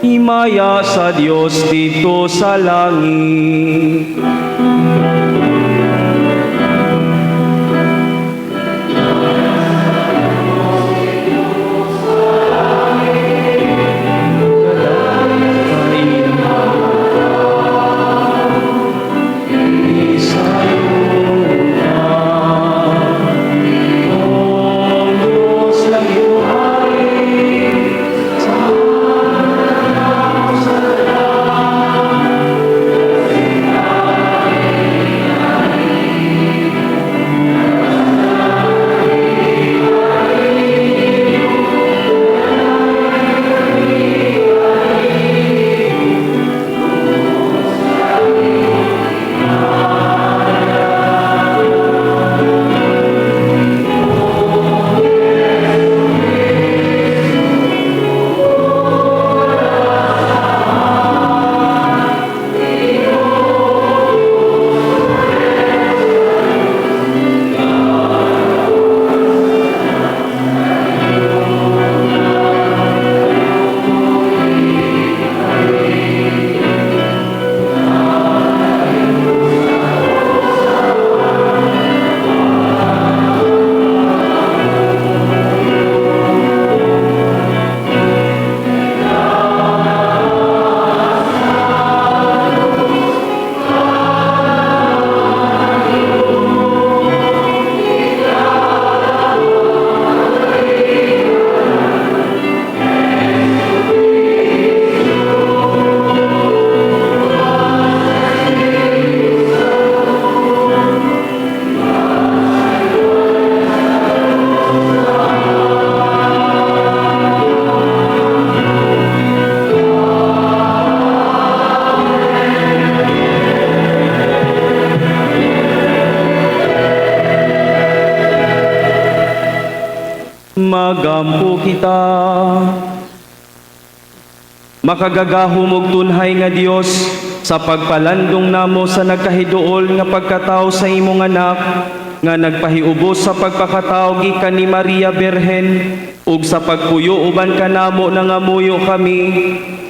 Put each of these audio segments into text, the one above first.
Himaya sa Dios didto sa langit. Magampo kita. Makagagahom og tunhay nga Dios, sa pagpalandong namo sa nagkahiduol nga pagkatao sa imong Anak nga nagpahiubos sa pagpakatao gikan ni Maria Birhen ug sa pagpuyo uban kanamo, nangamuyo kami,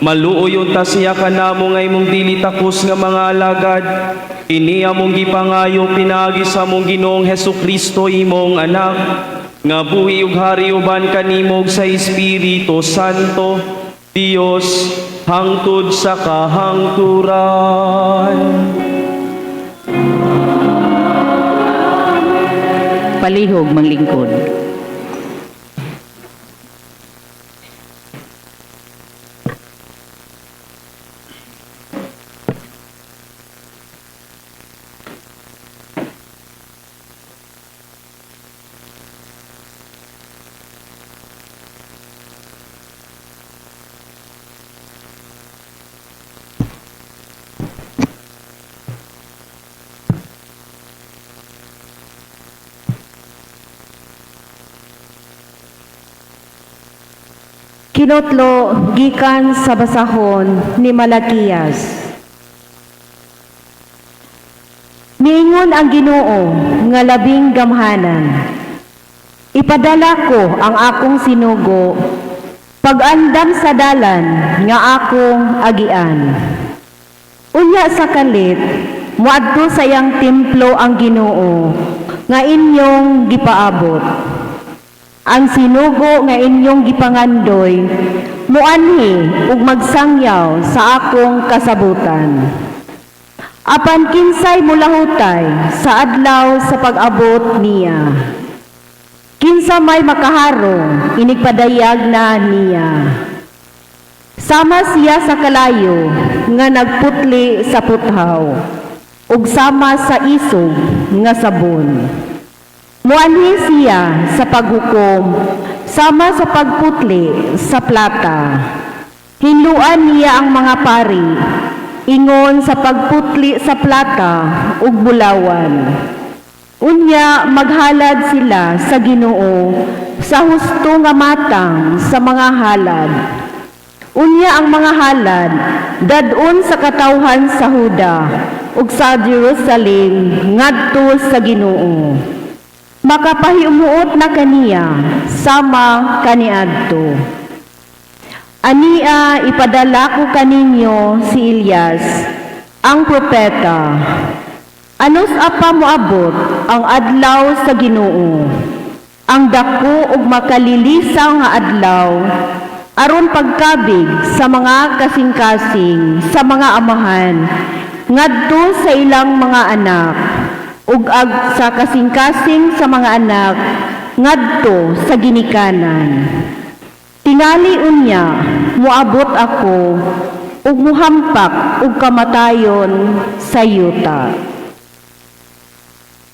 maluoy unta siya kanamo nga imong dili takos nga mga alagad. Ini among gipangayo pinaagi sa among Ginoong Hesukristo, imong Anak, nga buhi ug hari uban kanimo ug sa Espiritu Santo, Dios hangtod sa kahangturan. Palihog manglingkod. Kinotlo gikan sa basahon ni Malakias. Niingon ang Ginoo nga labing gamhanan: "Ipadala ko ang akong sinugo pag-andam sa dalan nga akong agian. Unya sa kalit, muadto sa iyang templo ang Ginoo nga inyong gipaabot. Ang sinugo nga inyong gipangandoy muanhi ug magsangyaw sa akong kasabutan. Apan kinsay mulahutay sa adlaw sa pag-abot niya? Kinsa may makaharong inigpadayag na niya? Sama siya sa kalayo nga nagputli sa puthaw ug sama sa isog nga sabon. Muanhi siya sa paghukom sama sa pagputli sa plata. Hinluan niya ang mga pari ingon sa pagputli sa plata ug bulawan. Unya maghalad sila sa Ginoo sa husto nga matang sa mga halad. Unya ang mga halad dad-on sa katawhan sa Huda ug sa Jerusalem ngadto sa Ginoo. Makapahimuot na kaniya sama kaniadto. Ania ipadala ko kaninyo si Elias, ang propeta. Anos apa moabot ang adlaw sa Ginoo, ang dako ug makalilisang nga adlaw, aron pagkabig sa mga kasing-kasing sa mga amahan ngadto sa ilang mga anak, ug ag sa kasing-kasing sa mga anak ngadto sa ginikanan. Tingali unya moabot ako ug muhampak og kamatayon sa yuta.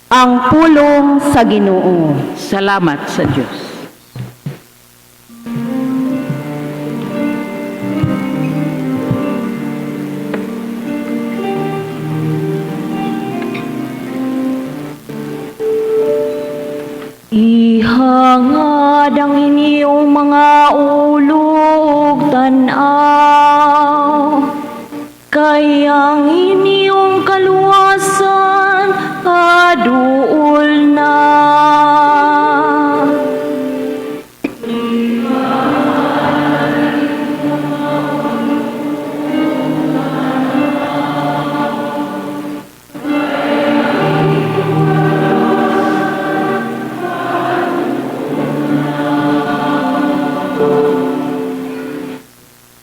Ang pulong sa Ginoo. Salamat sa Diyos. Ihangad ang inyong mga ulo ug tan-aw, kay ang inyong kaluwasan aduol na.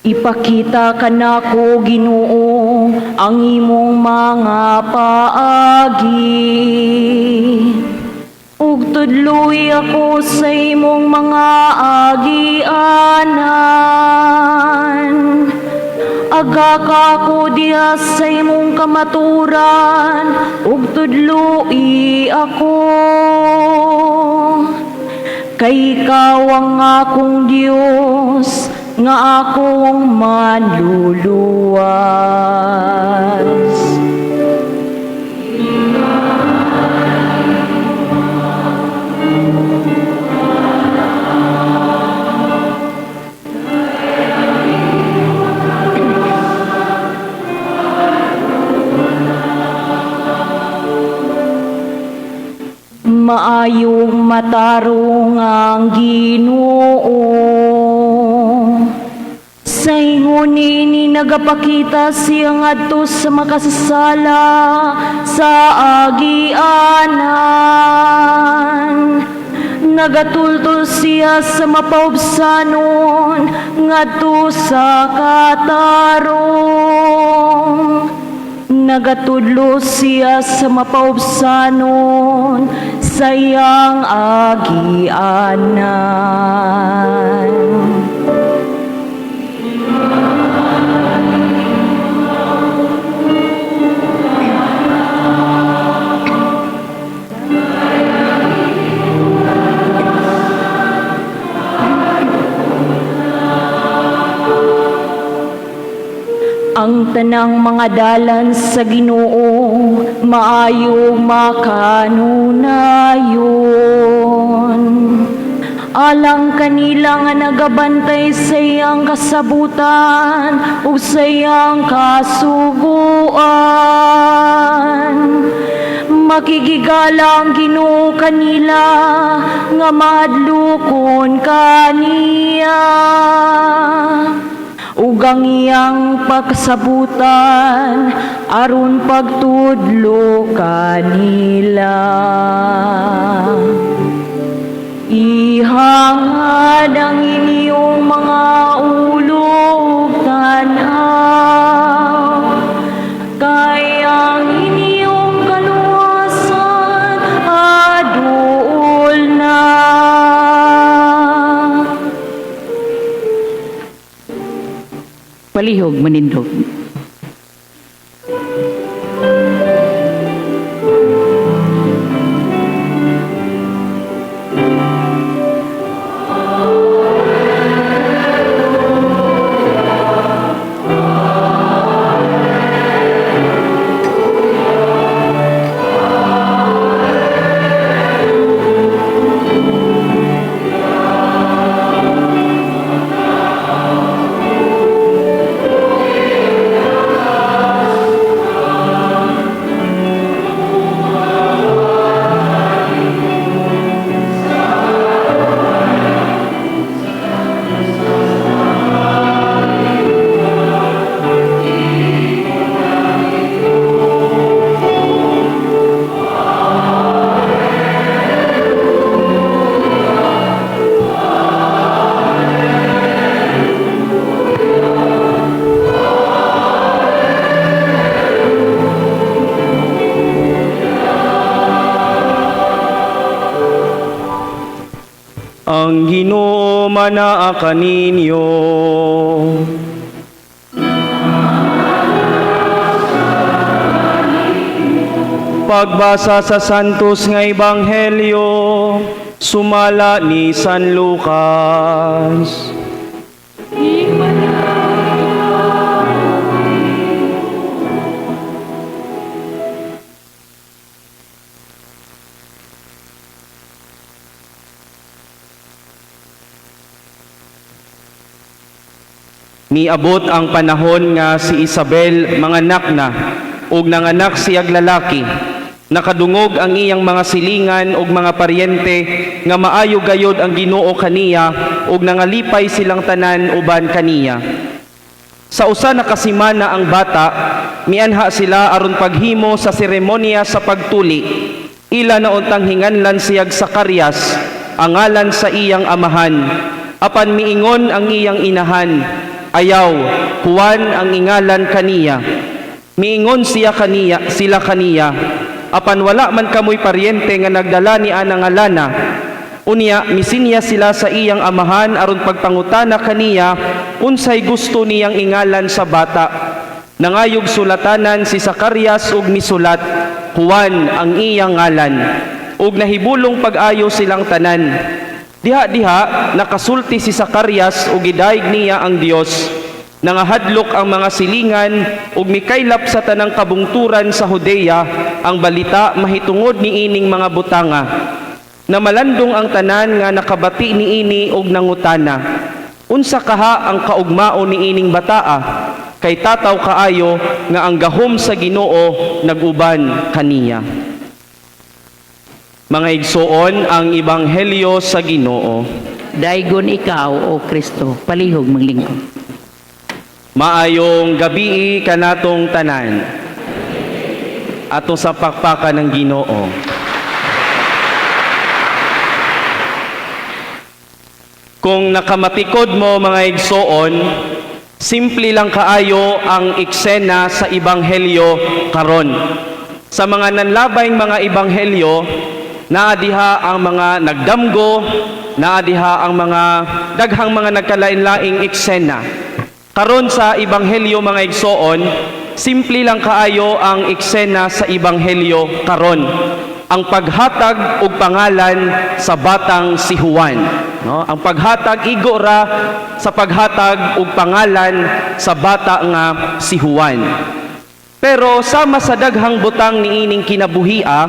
Ipakita kanako, Ginoo, ang imong mga paagi. Ug tudloy ako sa imong mga agianan. Aga ka ako diha sa imong kamaturan, ug tudloy ako. Kay ikaw ang akong Diyos, nga akong manluluwas. Maayong matarong ang Ginoo. Sa ingon niini nagapakita siya ngadto sa makasasala sa agianan. Nagatultol siya sa mapaubsanon ngadto sa katarong. Nagatudlo siya sa mapaubsanon sa iyang agianan. Ang tanang mga dalan sa Ginoo maayo makanunayon. Alang kanila nga nagabantay sa iyang kasabutan ug sa iyang kasuguan. Makigigala ang Ginoo kanila nga mahadlokon kaniya ug ang iyang pagsabutan aron pagtudlo kanila. Ihangad ang inyong mga ulo ug tan-aw, kay ang inyong kaluwasan aduol na. Palihog manindog. Ang Ginoo manaa kaninyo. Pagbasa sa Santos nga Ebanghelyo sumala ni San Lucas. Miabot ang panahon nga si Isabel manganak na ug nanganak siyag lalaki. Nakadungog ang iyang mga silingan ug mga paryente nga maayo gayod ang Ginoo kaniya ug nangalipay silang tanan uban kaniya. Sa usa na ka semana ang bata, mianha sila aron paghimo sa seremonya sa pagtuli. Ila na untang hinganlan siyag Sakarias, ang ngalan sa iyang amahan. Apan miingon ang iyang inahan, ayaw, Juan ang ingalan kaniya. Miingon siya kaniya, sila kaniya, apan wala man kamoy paryente nga nagdala ni anang ngalana. Unya misinya sila sa iyang amahan aron pagpangutana kaniya unsay gusto niyang ingalan sa bata. Nangayog sulatanan si Sakarias ug misulat, Juan ang iyang ngalan. Ug nahibulong pag-ayo silang tanan. Diha-diha nakasulti si Sakarias ug gidayeg niya ang Dios. Nangahadlok ang mga silingan ug mikaylap sa tanang kabungturan sa Judea ang balita mahitungod niining mga butanga. Namalandong ang tanan nga nakabati niini og nangutana. Unsa kaha ang kaugmao niining bataa? Kay tataw kaayo nga ang gahom sa Ginoo naguban kaniya. Mga igsoon, ang ebanghelyo sa Ginoo. Daygon ikaw, O Kristo, palihog maglingkod. Maayong gabii kanatong tanan. Ato sa pakpakan ng Ginoo. Kung nakamatikod mo, mga igsoon, simple lang kaayo ang eksena sa ebanghelyo karon. Sa mga nanlabay mga ebanghelyo, naa diha ang mga nagdamgo, naa diha ang mga daghang mga nagkalain-laing eksena. Karon sa ebanghelyo, mga igsoon, simple lang kaayo ang eksena sa ebanghelyo karon. Ang paghatag og pangalan sa batang si Juan, no? Ang paghatag, igo ra sa paghatag og pangalan sa bata nga si Juan. Pero sama sa daghang butang niining kinabuhia,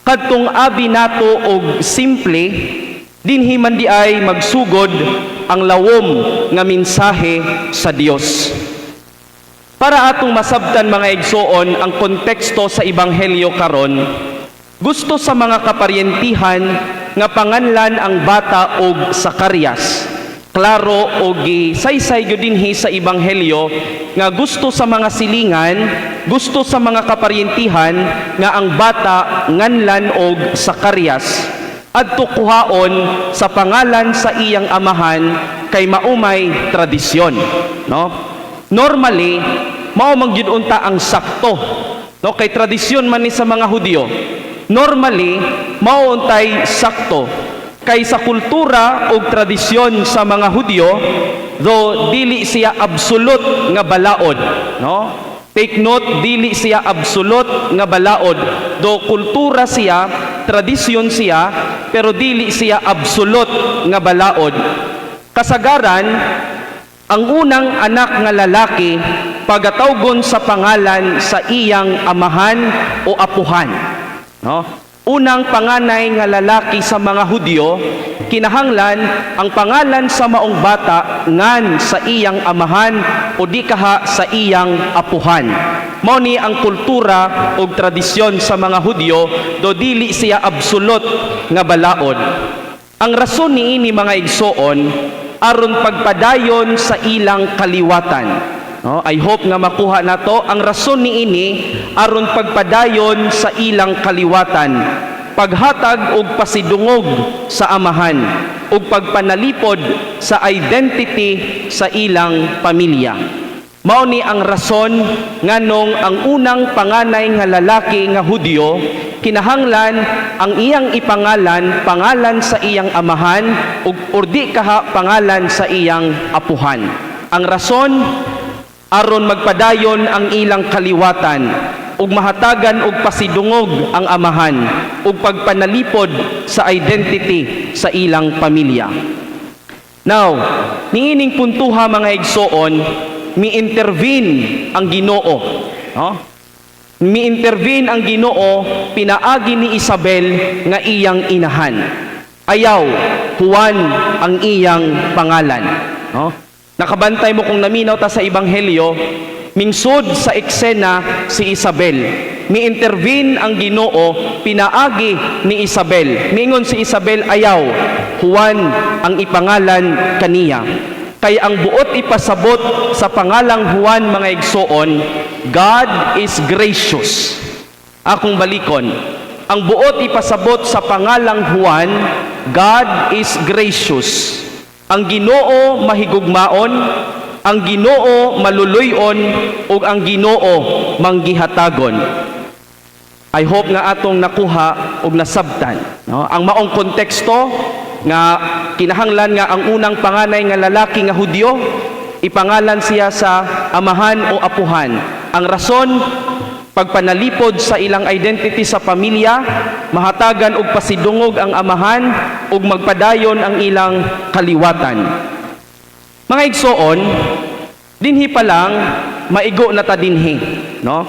kadtong abi nato og simple, dinhi man di ay magsugod ang lawom nga mensahe sa Dios. Para atong masabtan, mga igsoon, ang konteksto sa ebanghelyo karon, gusto sa mga kaparyentihan nga panganlan ang bata og Sakarias. Klaro og gisaysay gyud dinhi sa ebanghelyo nga gusto sa mga silingan, gusto sa mga kaparyentihan nga ang bata nganlan og Sakarias. Adto kuhaon sa pangalan sa iyang amahan kay maumay tradisyon, no? Normally, mao man gyud unta ang sakto, no? Kay tradisyon man ni sa mga Hudyo. Normally, mao untay sakto kay sa kultura ug tradisyon sa mga Hudyo, though dili siya absolute nga balaod, no? Take note, dili siya absolute nga balaod. Do kultura siya, tradisyon siya, pero dili siya absolute nga balaod. Kasagaran, ang unang anak nga lalaki pagatawgon sa pangalan sa iyang amahan o apuhan, no? Unang panganay nga lalaki sa mga Hudyo, kinahanglan ang pangalan sa maong bata ngan sa iyang amahan o di kaha sa iyang apuhan. Mao ni ang kultura o tradisyon sa mga Hudyo, do dili siya absolute nga balaod. Ang rason niini, mga igsoon, aron pagpadayon sa ilang kaliwatan. No, I hope nga makuha nato ang rason niini, aron pagpadayon sa ilang kaliwatan, paghatag og pasidungog sa amahan ug pagpanalipod sa identity sa ilang pamilya. Mao ni ang rason nganong ang unang panganay nga lalaki nga Hudyo kinahanglan ang iyang ipangalan, pangalan sa iyang amahan ug or di kaha pangalan sa iyang apuhan. Ang rason, aron magpadayon ang ilang kaliwatan ug mahatagan og pasidungog ang amahan ug pagpanalipod sa identity sa ilang pamilya. Now, niining puntuha, mga igsoon, mi-intervene ang Ginoo. No? Mi-intervene ang Ginoo pinaagi ni Isabel nga iyang inahan. Ayaw, Juan ang iyang pangalan. No? Nakabantay mo kung naminaw ta sa Ebanghelyo, mingsud sa eksena si Isabel. Mi-intervene ang Ginoo pinaagi ni Isabel. Mingon si Isabel, "Ayaw, Juan ang ipangalan kaniya." Kay ang buot ipasabot sa pangalang Juan, mga igsoon, God is gracious. Akong balikon. Ang buot ipasabot sa pangalang Juan, God is gracious. Ang Ginoo mahigugmaon, ang Ginoo maluluy-on, ug ang Ginoo manggihatagon. I hope nga atong nakuha ug nasabtan, no? Ang maong konteksto nga kinahanglan nga ang unang panganay nga lalaki nga Hudyo ipangalan siya sa amahan o apuhan. Ang rason, pagpanalipod sa ilang identity sa pamilya, mahatagan og pasidungog ang amahan ug magpadayon ang ilang kaliwatan. Mga igsoon, dinhi pa lang maigo na ta dinhi, no?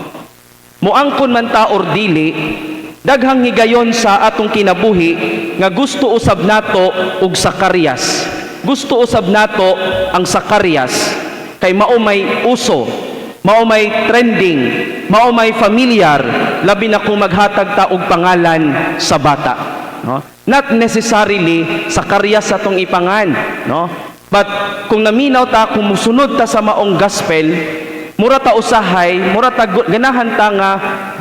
Moangkon man ta or dili, daghang higayon sa atong kinabuhi nga gusto usab nato og Sakarias. Gusto usab nato ang Sakarias kay mao may uso, mao may trending, mao may familiar, labi na kung maghatag ta og pangalan sa bata, no? Not necessarily Sakarias sa atong ipangan, no? But kung naminaw ta, kung musunod ta sa maong gospel, mura ta usahay, mura ta ganahan ta nga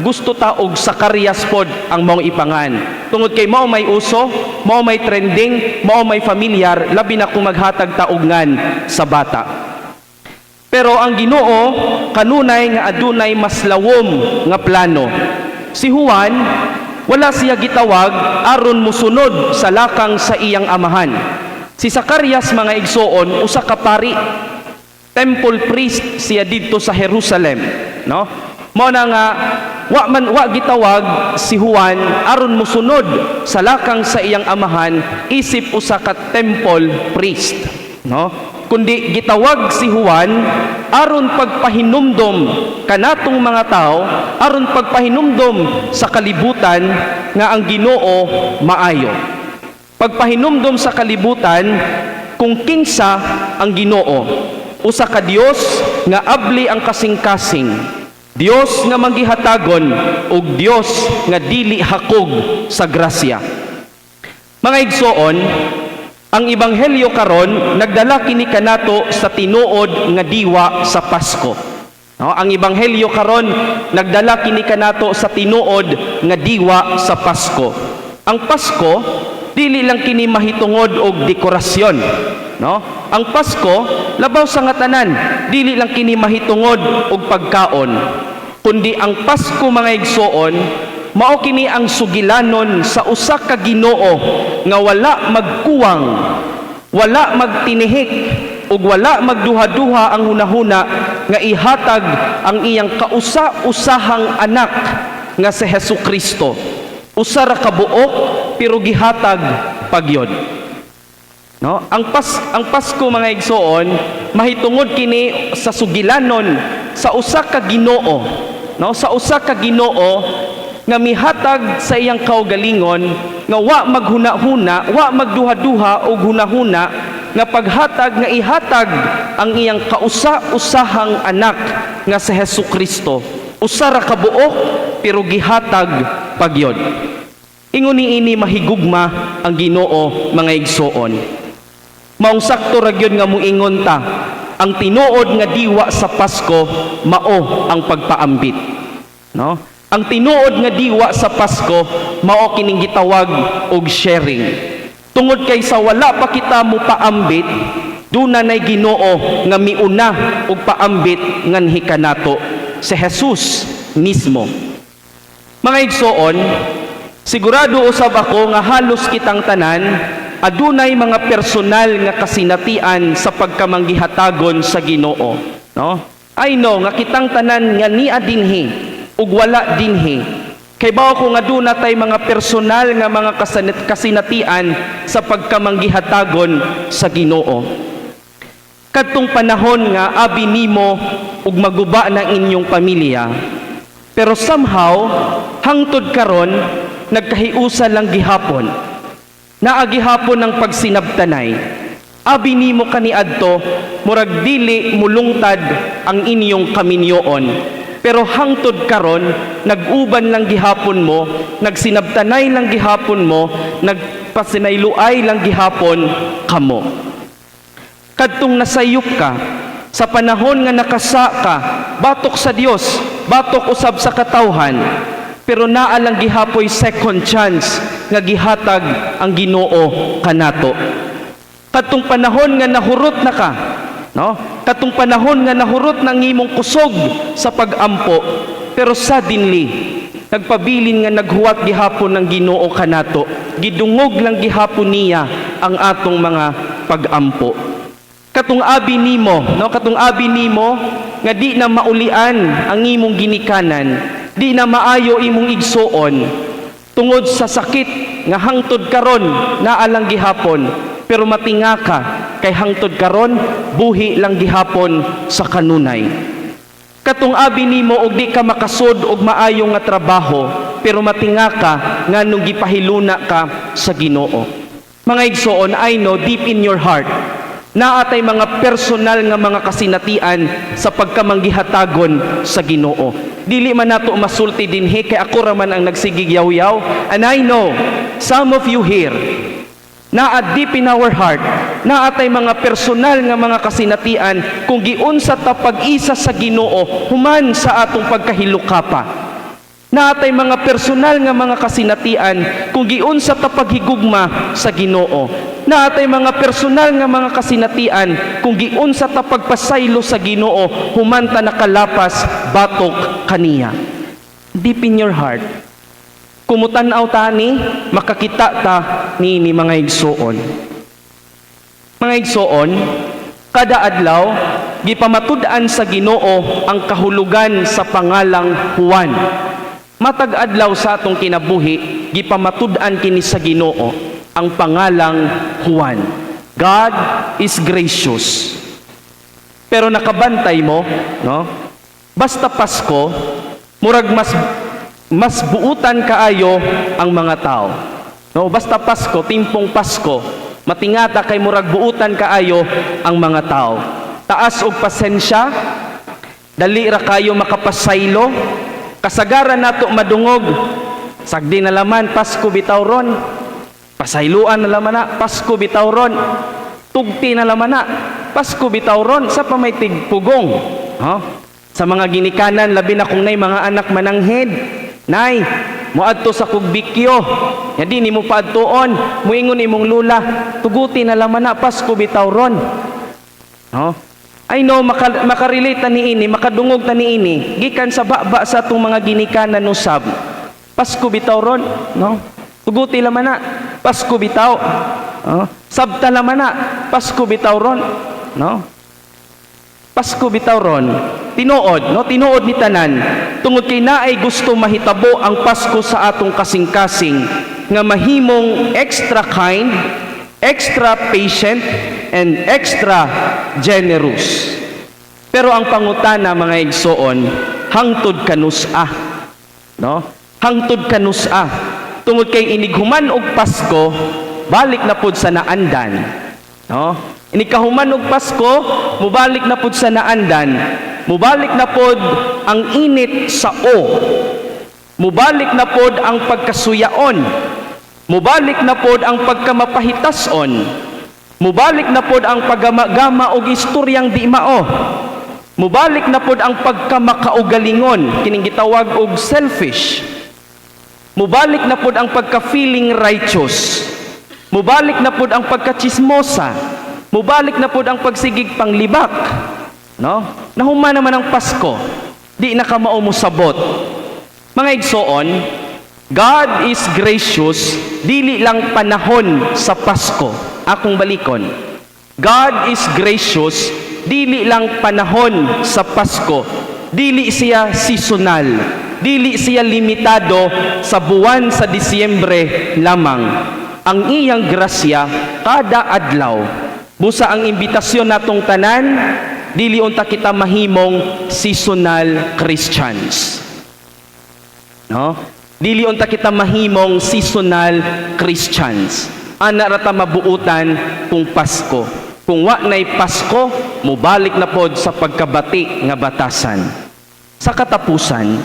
gusto ta og Sakarias pod ang maong ipangan. Tungod kay mao may uso, mao may trending, mao may familiar, labi na kung maghatag ta og ngan sa bata. Pero ang Ginoo kanunay nga adunay mas lawom nga plano. Si Juan, wala siya gitawag aron musunod sa lakang sa iyang amahan. Si Zacarias, mga igsoon, usa ka pari, temple priest siya didto sa Jerusalem, no? Mao na nga wa man wa gitawag si Juan aron musunod sa lakang sa iyang amahan isip usa ka temple priest, no? Kundi gitawag si Juan aron pagpahinumdom kanatong mga tao, aron pagpahinumdom sa kalibutan nga ang Ginoo maayo. Pagpahinumdom sa kalibutan kung kinsa ang Ginoo. Usa ka Dios nga abli ang kasing-kasing. Dios nga manggihatagon ug Dios nga dili hakog sa grasya. Mga igsoon, ang ebanghelyo karon nagdala kini kanato sa tinuod nga diwa sa Pasko. No, ang ebanghelyo karon nagdala kini kanato sa tinuod nga diwa sa Pasko. Ang Pasko, dili lang kini mahitungod og dekorasyon, no? Ang Pasko, labaw sa nga tanan, dili lang kini mahitungod og pagkaon, kundi ang Pasko, mga igsoon, mao kini ang sugilanon sa usa ka Ginoo nga wala magkuwang, wala magtinihik ug wala magduha-duha ang hunahuna nga ihatag ang iyang kausa-usahang anak nga si Hesus Kristo. Usa ra ka buok pero gihatag pagyod. No? Ang Pasko, mga igsoon, mahitungod kini sa sugilanon sa usa ka Ginoo, no? Sa usa ka Ginoo nga mihatag sa iyang kaugalingon nga wa maghuna-huna, wa magduha-duha og hunahuna nga paghatag, nga ihatag ang iyang kausa-usahang anak nga si Hesus Kristo. Usa ra ka buok pero gihatag pagyod. Ingon niini mahigugma ang Ginoo, mga igsoon. Maong sakto ra gyud nga muingon ta, ang tinuod nga diwa sa Pasko mao ang pagpaambit. No? Ang tinuod nga diwa sa Pasko mao kining gitawag og sharing. Tungod kay sa wala pa kita mo paambit, Duna nay Ginoo nga miuna ug paambit nganhi kanato, si Jesus mismo. Mga igsoon, sigurado usab ako nga halos kitang tanan adunay mga personal nga kasinatian sa pagkamanggihatagon sa Ginoo, no? I know nga kitang tanan nga nia dinhi ug wala dinhi, kay bawo ko nga duna tay mga personal nga mga kasinatian sa pagkamanggihatagon sa Ginoo. Kadtong panahon nga abi nimo ug maguba na inyong pamilya, pero somehow hangtod karon nagkahiusa lang gihapon, naa gihapon ng pagsinabtanay. Abi nimo kaniadto, murag dili mulungtad ang inyong kaminyoon, pero hangtod karon nag-uban lang gihapon mo, nagsinabtanay lang gihapon mo, nagpasinayluay lang gihapon kamo. Kadtong nasayop ka sa panahon nga nakasa ka batok sa Dios, batok usab sa katawhan, pero naa lang gihapoy second chance nga gihatag ang Ginoo kanato. Kadtong panahon nga nahurot na ka, no, katong panahon nga nahurot ng imong kusog sa pag-ampo, pero suddenly nagpabilin nga naghuwat gihapon ng Ginoo kanato, gidungog lang gihapon niya ang atong mga pag-ampo. Katong abi nimo, no, katong abi nimo nga di na maulian ang imong ginikanan, di na maayo imong igsuon tungod sa sakit nga hangtod karon naa lang gihapon, pero matinga ka kay hangtod karon buhi lang gihapon sa kanunay. Katong abi nimo og di ka makasud og maayo nga trabaho, pero matinga ka nganong gipahiluna ka sa Ginoo. Mga igsoon, I know deep in your heart naa tay mga personal nga mga kasinatian sa pagkamanggihatagon sa Ginoo. Dili man nato masulti dinhi kay ako ra man ang nagsigig yaw-yaw, and I know some of you here, naa deep in our heart, naa tay mga personal nga mga kasinatian kung giunsa ta pag-isa sa Ginoo human sa atong pagkahilukapa. Naa tay mga personal nga mga kasinatian kung giunsa ta paghigugma sa Ginoo. Naa tay mga personal nga mga kasinatian kung giunsa ta pagpasaylo sa Ginoo human ta nakalapas batok kaniya. Deep in your heart, kumutan-aw tani, makakita ta ni mga igsuon. Mga igsuon, kada adlaw gipamatud-an sa Ginoo ang kahulugan sa pangalang Juan. Matag adlaw sa atong kinabuhi, gipamatud-an kini sa Ginoo ang pangalang Juan. God is gracious. Pero nakabantay mo, no? Basta Pasko, murag mas mas buutan kaayo ang mga tao. No, basta Pasko, timpong Pasko, matingata kay murag buutan kaayo ang mga tao. Taas og pasensya, dali ra kayo makapasaylo, kasagaran nato madungog, sagdi na laman, Pasko bitaw ron. Pasayloan na laman na, Pasko bitaw ron. Tugti na laman na, Pasko bitaw ron sa pamay tigpugong. Ha? Sa mga ginikanan, labi na kung nay mga anak mananghid. "Nay, moadto sa kog bikyo." Ya di nimo paadtuon, muingon imong lula, "Tuguti na laman na, Pasko bitaw ron." No? I know makarelate ta niini, makadungog ta niini gikan sa baba sa atong mga ginikanan usab. "Pasko bitaw ron," no? "Tuguti laman na, Pasko bitaw." No? "Sabta laman na, Pasko bitaw ron," no? Pasko bitaw ron. Tinuod, no? Tinuod ni tanan. Tungod kay naay gusto mahitabo ang Pasko sa atong kasing-kasing nga mahimong extra kind, extra patient, and extra generous. Pero ang pangutana, mga igsoon, hangtod kanus-a? No? Hangtod kanus-a? Tungod kay inighuman og Pasko, balik na pud sa naandan. No? Inigkahuman og Pasko, mubalik na pud sa naandan. Mubalik na pod ang init sa o. Mubalik na pod ang pagkasuyaon. Mubalik na pod ang pagkamapahitason. Mubalik na pod ang paggamagama og istoryang di mao. Mubalik na pod ang pagkamakaugalingon, kining gitawag og selfish. Mubalik na pod ang pagka-feeling righteous. Mubalik na pod ang pagkachismosa. Mubalik na pod ang pagsigig panglibak. No? Nahuman naman ang Pasko. Di na ka mao mosabot. Mga igsoon, God is gracious dili lang panahon sa Pasko. Akong balikon. God is gracious dili lang panahon sa Pasko. Dili siya seasonal. Dili siya limitado sa buwan sa Disyembre lamang. Ang iyang grasya kada adlaw. Busa ang imbitasyon natong tanan, dili unta kita mahimong seasonal Christians. No? Dili unta kita mahimong seasonal Christians. Ana ra ta mabuutan kung Pasko. Kung wa na'y Pasko, mubalik na pod sa pagkabati nga batasan. Sa katapusan,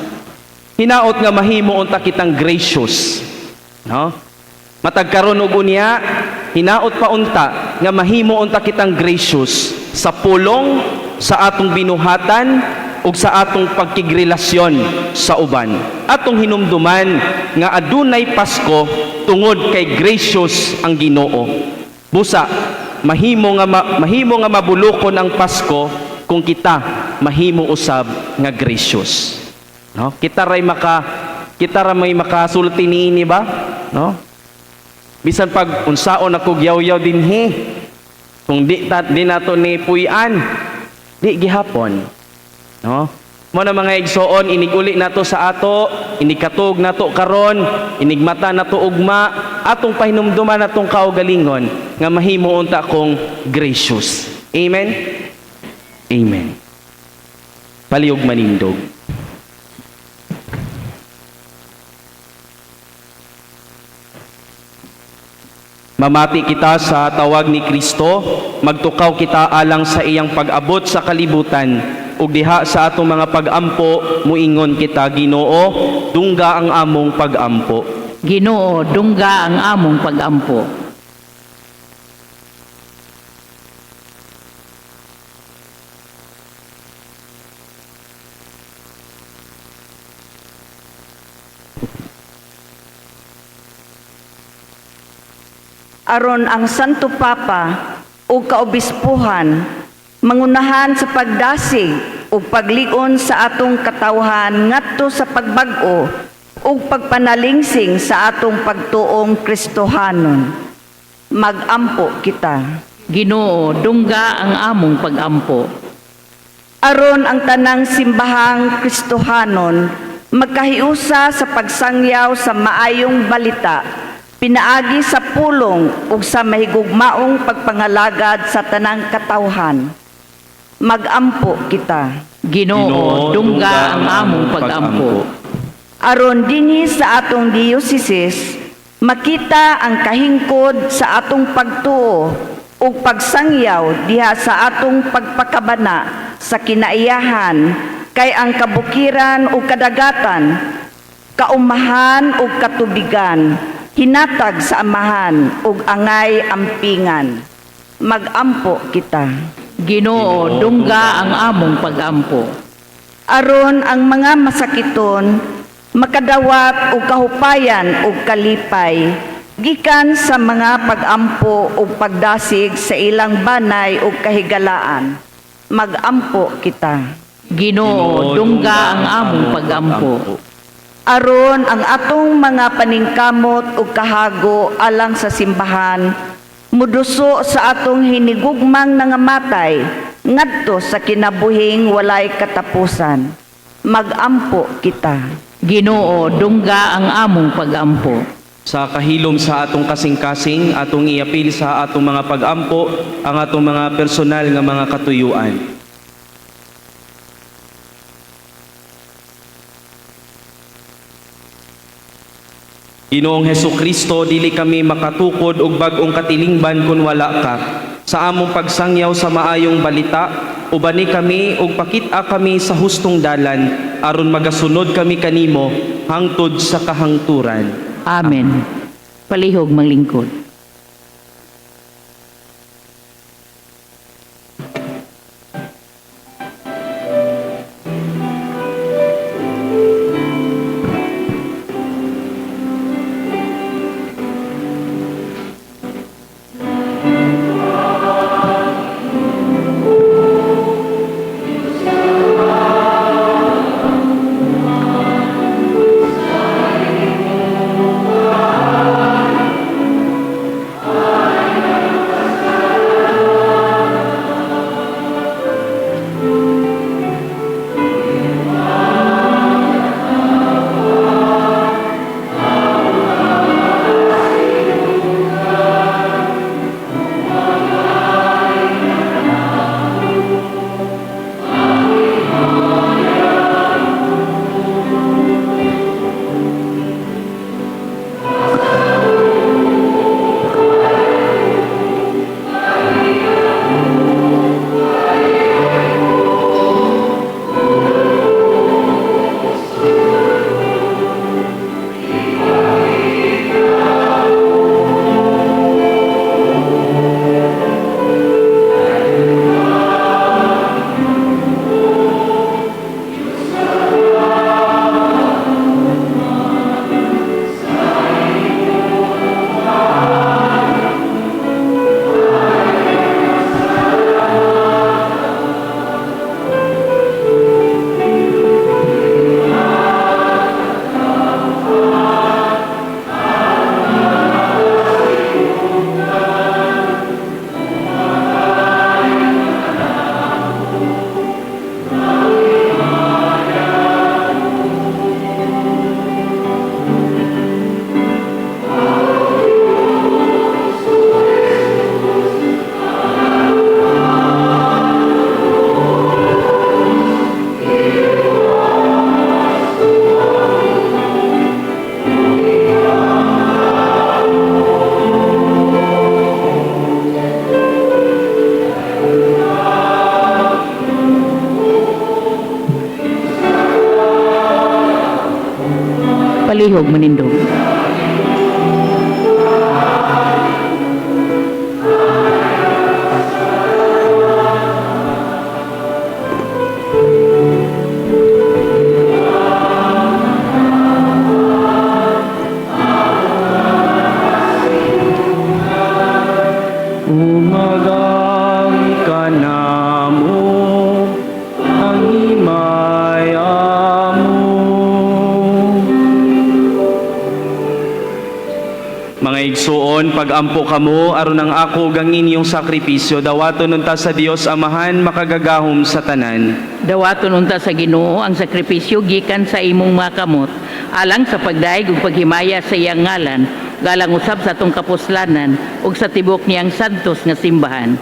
hinaot nga mahimo unta kitang gracious. No? Matag karon ug unya, hinaot pa unta nga mahimo unta kitang gracious sa pulong, sa atong binuhatan ug sa atong pagkigrelasyon sa uban. Atong hinumduman nga adunay Pasko tungod kay gracious ang Ginoo. Busa mahimo nga mabulukon ang Pasko kung kita mahimo usab nga gracious. No? Kita ra may makasulti niini ba? No? Bisan pag unsaon ako yaw-yaw dinhi, kung di nato ni puy-an, di gihapon. No? Mo na, mga igsoon, inig-uli nato sa ato, inigkatug nato karon, inigmata nato ugma, atong pahinumduman atong kaugalingon nga mahimo unta kong gracious. Amen. Amen. Palihog manindog. Mamati kita sa tawag ni Kristo, magtukaw kita alang sa iyang pag-abot sa kalibutan, ug diha sa atong mga pag-ampo, muingon kita, Ginoo, dungga ang among pag-ampo. Ginoo, dungga ang among pag-ampo. Aron ang Santo Papa ug kaobispuhan mangunahan sa pagdasig ug pagligon sa atong katawhan ngadto sa pagbag-o ug pagpanalingsing sa atong pagtuong Kristohanon. Magampo kita. Ginoo, dungga ang among pag-ampo. Aron ang tanang simbahang Kristohanon magkahiusa sa pagsangyaw sa maayong balita pinaagi sa pulong ug sa mahigugmaong pagpangalagad sa tanang katawhan. Magampo kita. Ginoo, dungga ang among pag-ampo. Aron dinhi sa atong diocese makita ang kahingkod sa atong pagtuo ug pagsangyaw diha sa atong pagpakabana sa kinaiyahan kay ang kabukiran ug kadagatan, kaumahan ug katubigan, hinatag sa Amahan ug angay ampingan. Magampo kita. Ginoo, dungga ang among pag-ampo. Aron ang mga masakiton makadawat og kahupayan ug kalipay gikan sa mga pag-ampo ug pagdasig sa ilang banay ug kahigalaan. Magampo kita. Ginoo, dungga ang among pag-ampo. Aron ang atong mga paningkamot ug kahago alang sa simbahan muduso sa atong hinigugmang nangamatay ngadto sa kinabuhing walay katapusan. Magampo kita. Ginoo, dungga ang among pag-ampo. Sa kahilom sa atong kasing-kasing, atong iapil sa atong mga pag-ampo, ang atong mga personal nga mga katuyuan. Ginoong Heso Kristo, dili kami makatukod og bag-ong katilingban kun wala ka. Sa among pagsangyaw sa maayong balita, ubani kami ug pakit-a kami sa hustong dalan aron magasunod kami kanimo hangtod sa kahangturan. Amen. Palihog maglingkod. Palihog manindog. Umagang kanamo ang himaya mo. Mga igsuon, pag-ampo kamo aron ang ako gang inyong sakripisyo dawaton unta sa Dios Amahan makagagahom sa tanan. Dawaton unta sa Ginoo ang sakripisyo gikan sa imong mga kamot alang sa pagdayeg ug paghimaya sa iyang ngalan, galang usab sa atong kapuslanan ug sa tibok niyang santos nga simbahan.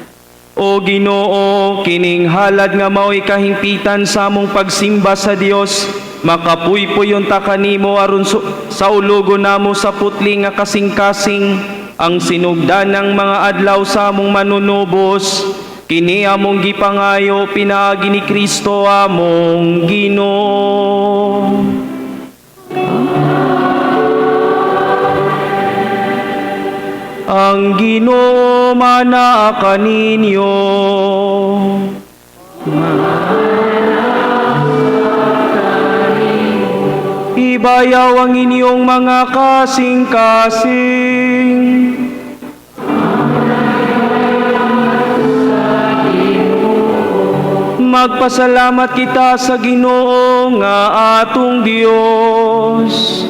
O Ginoo, kining halad nga mao'y kahimpitan sa among pagsimba sa Dios, makapuypuy unta kanimo aron sa ulugo namo sa putli nga kasing-kasing ang sinugdanang mga adlaw sa among manunubos. Kini among gipangayo pinaagi ni Kristo among Ginoo. Ang Ginoo manaa kaninyo. Ibayaw ang inyong mga kasing-kasing. Magpasalamat kita sa Ginoo nga atong Dios.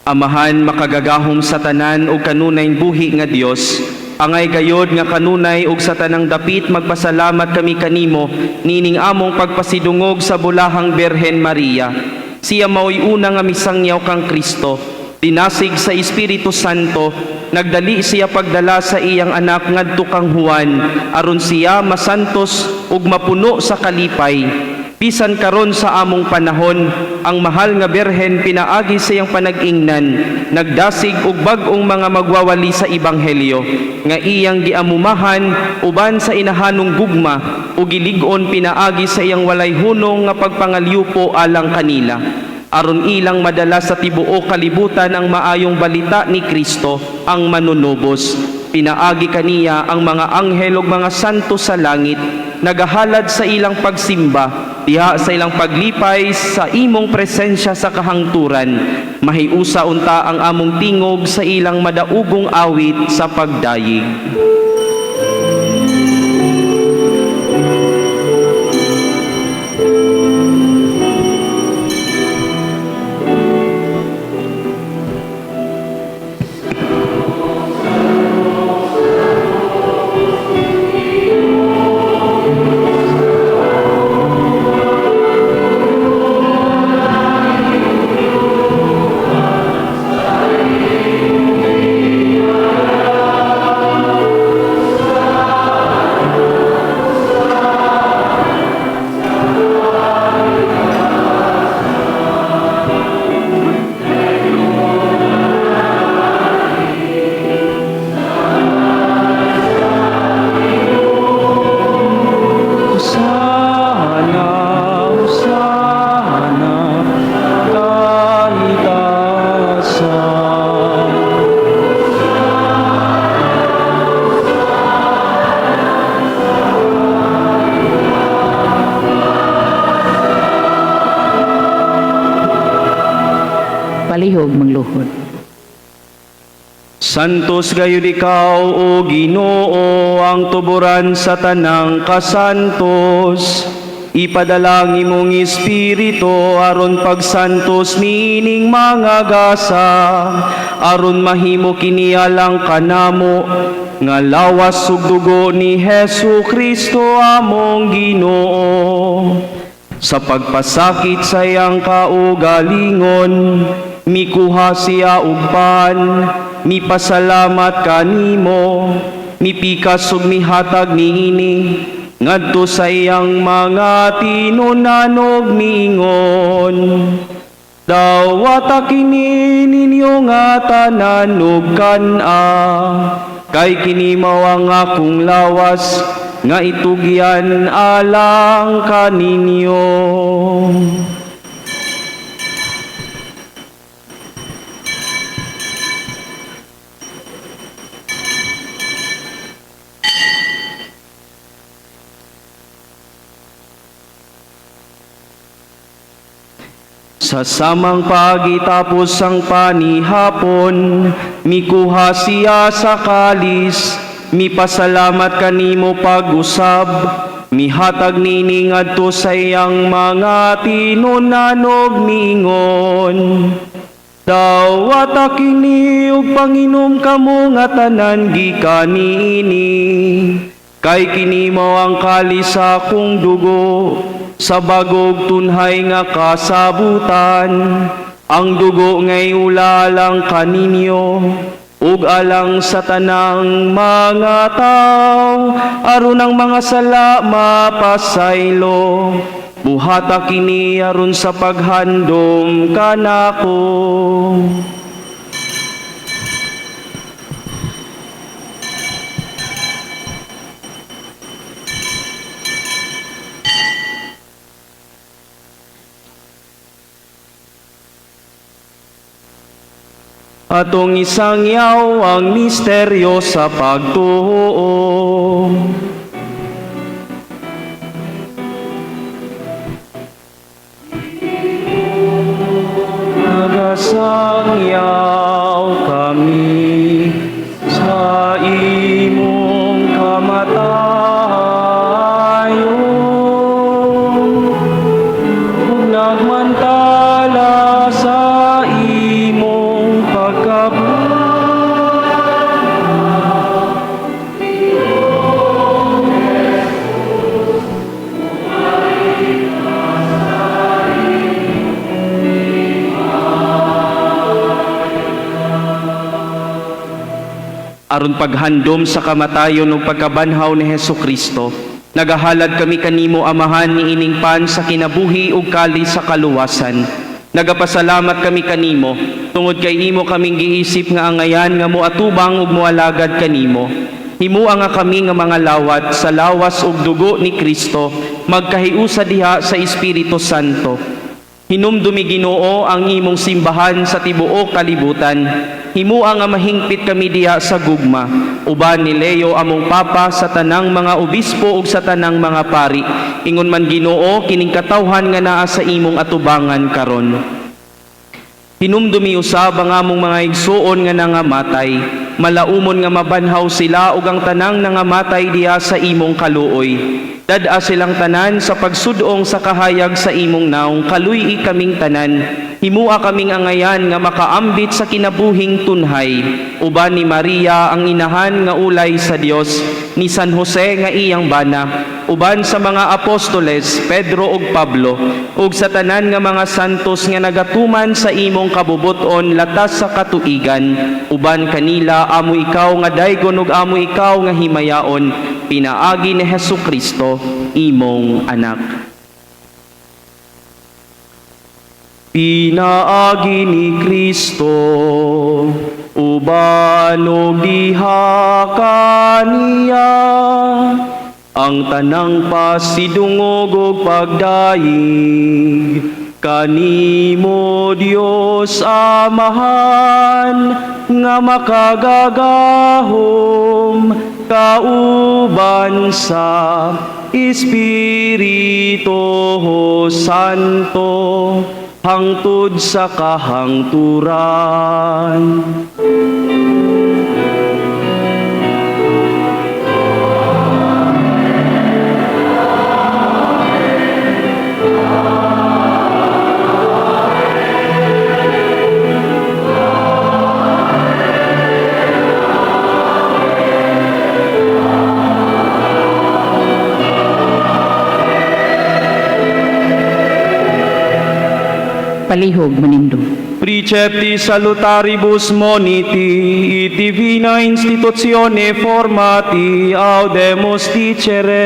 Amahan makagagahom sa tanan ug kanunay buhi nga Dios, angay gayod nga kanunay ug sa tanang dapit magpasalamat kami kanimo nining among pagpasidungog sa bulahang Birhen Maria. Siya maoy una nga misangyaw kang Kristo, dinasig sa Espiritu Santo, nagdali siya pagdala sa iyang anak ngadto kang Juan aron siya masantos ug mapuno sa kalipay. Bisan karon sa among panahon, ang mahal nga Birhen pinaagi sa iyang panag-ingnan, nagdasig og bag-ong mga magwawali sa ebanghelyo, nga iyang giamumahan uban sa inahanong gugma ug gilig-on pinaagi sa iyang walay hunong nga pagpangalyupo alang kanila, aron ilang madala sa tibuok kalibutan ang maayong balita ni Kristo ang manunubos. Pinaagi kaniya ang mga anghel ug mga santo sa langit nagahalad sa ilang pagsimba diha sa ilang paglipay sa imong presensya sa kahangturan. Mahiusa unta ang among tingog sa ilang madaugong awit sa pagdayeg. Hosana, Hosana, kahitasan. Palihog mangluhod. Santos gayud ikaw, o Ginoo, ang tuburan sa tanang kasantos. Ipadala ang imong espiritu aron pagsantos niining mga gasa, aron mahimo kini alang kanamo nga lawas ug dugo ni Hesu Kristo among Ginoo. Sa pagpasakit sa iyang kaugalingon, mikuha siya og pan, mipasalamat kanimo, mipikas ug mihatag niini ngadto sa iyang mga tinunanog miingon: Dawata kini ninyo nga tanan ug kan-a, kay kini mao ang akong lawas nga itugyan alang kaninyo. Sa samang pagitapos ang panihapon, mikuha siya sa kalis, mipasalamat kanimo pag-usab, mihatag nini ngadto sa iyang mga tinunanog miingon. Dawata kini ug panginom kamo nga tanan gikan niini. Kay kini mao ang kalis sa akong dugo sa bagog tunhay nga kasabutan. Ang dugo ngay ulalang kaninyo ug alang sa tanang mga tao aron ang mga sala mapasaylo. Buhata kini aron sa paghandom kanako. Atong isangyaw ang misteryo sa pagtuo. Nagasangyaw kami sa imong kamatayon ug nagmantala sa imong pagkabuhi. Aron paghandom sa kamatayon ug pagkabanhaw ni Hesus Kristo, nagahalad kami kanimo, Amahan, niining pan sa kinabuhi ug kalis sa kaluwasan. Nagapasalamat kami kanimo tungod kay imo kaming giisip nga angayan nga moatubang ug moalagad kanimo. Himua nga kami nga mga lawat sa lawas ug dugo ni Kristo magkahiusa diha sa Espiritu Santo. Hinumdumi, Ginoo, ang imong simbahan sa tibuok kalibutan. Himua nga mahingpit kami diha sa gugma uban ni Leo among Papa, sa tanang mga obispo ug sa tanang mga pari. Ingon man, Ginoo, kining katawhan nga naa sa imong atubangan karon. Hinumdumi usab ang among mga igsuon nga nangamatay. Malaumon nga mabanhaw sila ug ang tanang nangamatay diha sa imong kaluoy. Dad-a silang tanan sa pagsudong sa kahayag sa imong naong. Kaluy-i kaming tanan. Himua kaming angayan nga makaambit sa kinabuhing tunhay uban ni Maria ang inahan nga ulay sa Dios, ni San Jose nga iyang bana, uban sa mga apostoles Pedro ug Pablo, ug sa tanan nga mga santos nga nagatuman sa imong kabubuton latas sa katuigan. Uban kanila amo ikaw nga daygon ug amo ikaw nga himayaon pinaagi ni Hesus Kristo, imong anak. Pinaagi ni Kristo, uban ug diha kaniya, ang tanang pasidungog ug pagdayeg kanimo, Dios Amahan nga makagagahom, kauban sa Espiritu Santo, hangtod sa kahangturan. Palihog manindog. Precepti salutaribus moniti, et divina institutione formati, audemus dicere.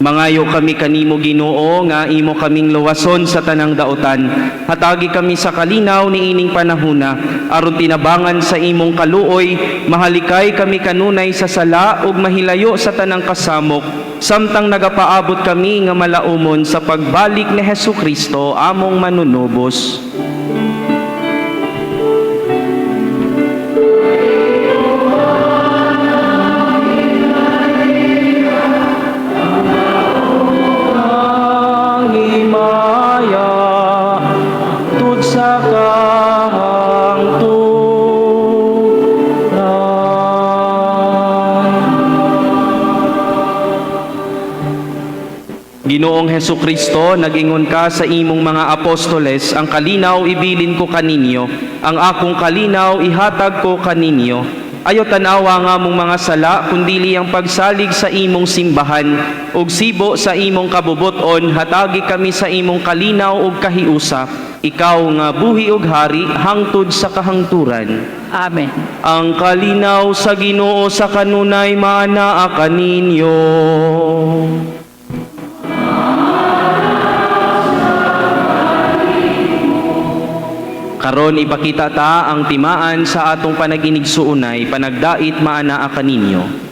Mangayo kami kanimo, Ginoo, nga imo kaming luwason sa tanang daotan. Hatagi kami sa kalinaw niining panahuna aron tinabangan sa imong kaluoy, mahalikay kami kanunay sa sala ug mahilayo sa tanang kasamok samtang nagapaabot kami nga malaumon sa pagbalik ni Hesus Kristo among manunubos. Ang himaya tud sa kahangturan. Ginoong Hesus Kristo, nag-ingon ka sa imong mga apostoles, "Ang kalinaw ibilin ko kaninyo, ang akong kalinaw ihatag ko kaninyo." Ayo tan-awa ang among mga sala, kundili ang pagsalig sa imong simbahan, ug sibo sa imong kabubuton, hatagi kami sa imong kalinaw ug kahiusa. Ikaw nga buhi ug hari hangtod sa kahangturan. Amen. Ang kalinaw sa Ginoo sa kanunay maanaa kaninyo. Karon ipakita ta ang timaan sa atong panaginigsuonay, panagdait maanaa kaninyo.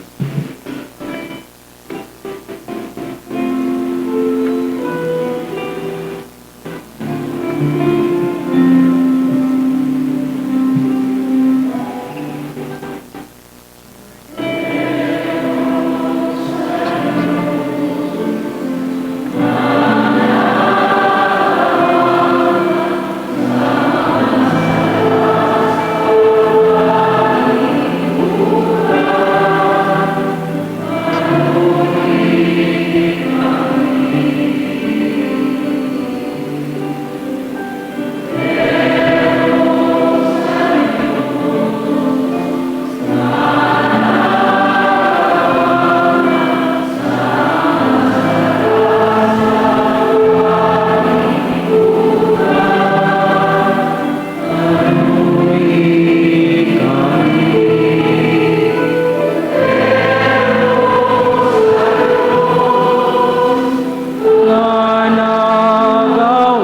Nga nagawagtang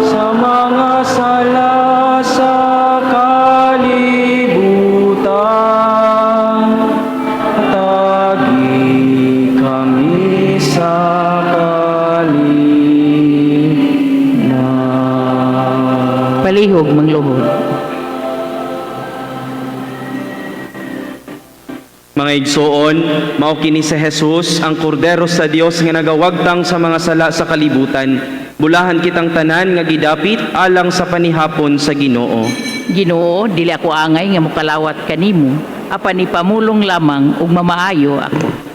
sa mga sala sa kalibutan. Hatagi kami sa kalinaw. Palihog mangluhod. Mga igsoon, mao kini si Jesus, ang kordero sa Dios nga nagawagtang sa mga sala sa kalibutan. Bulahan kitang tanan nga gidapit alang sa panihapon sa Ginoo. Ginoo, dili ako angay nga mokalawat kanimo, apan ipamulong lamang ug mamaayo ako.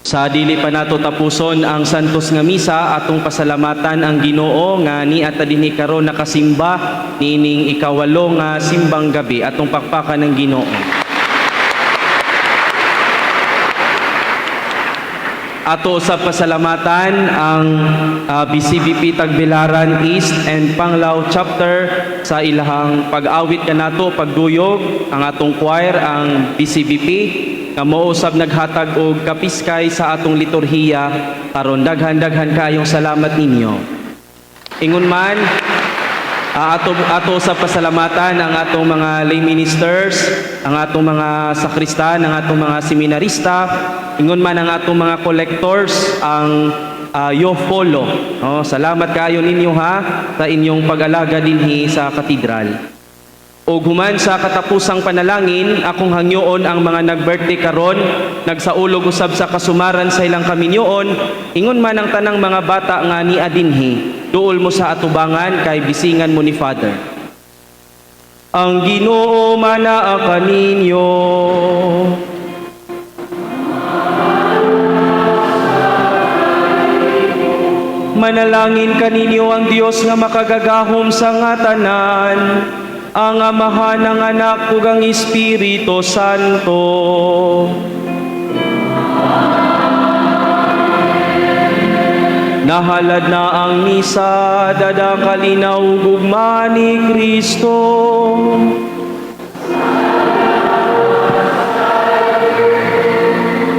Sa dili pa nato tapuson ang santos nga misa, atong pasalamatan ang Ginoo nga niata dinhi karon nakasimba niining 8 nga simbang gabi. Atong pakpakan ng Ginoo. Ato sa pasalamatan ang BCBP Tagbilaran East and Panglao Chapter sa ilahang pag-awit kanato, pagduyog ang atong choir, ang BCBP nga mao usab naghatag og kapiskay sa atong liturhiya karon. Daghan-daghan kayong salamat ninyo. Ingon man, ato sa pasalamatan ang atong mga lay ministers, ang atong mga sakristan, ang atong mga seminarista, ingon man ang atong mga collectors, ang Yofolo. Oh, salamat kayo ninyo ha sa inyong pag-alaga dinhi sa katedral. Og human sa katapusang panalangin, akong hangyoon ang mga nag-birthday karon, nagsaulog usab sa kasumaran sa ilang kaminyoon, ingon man ang tanang mga bata nga nia dinhi, duol mo sa atubangan kay bisingan mo ni Father. Ang Ginoo manaa kaninyo. Manalangin kaninyo ang Dios nga makagagahom sa nga tanan, ang Amahan, ang Anak ug ang Espiritu Santo. Nahalad na ang misa, dada kalinaw ug gugma ni Kristo.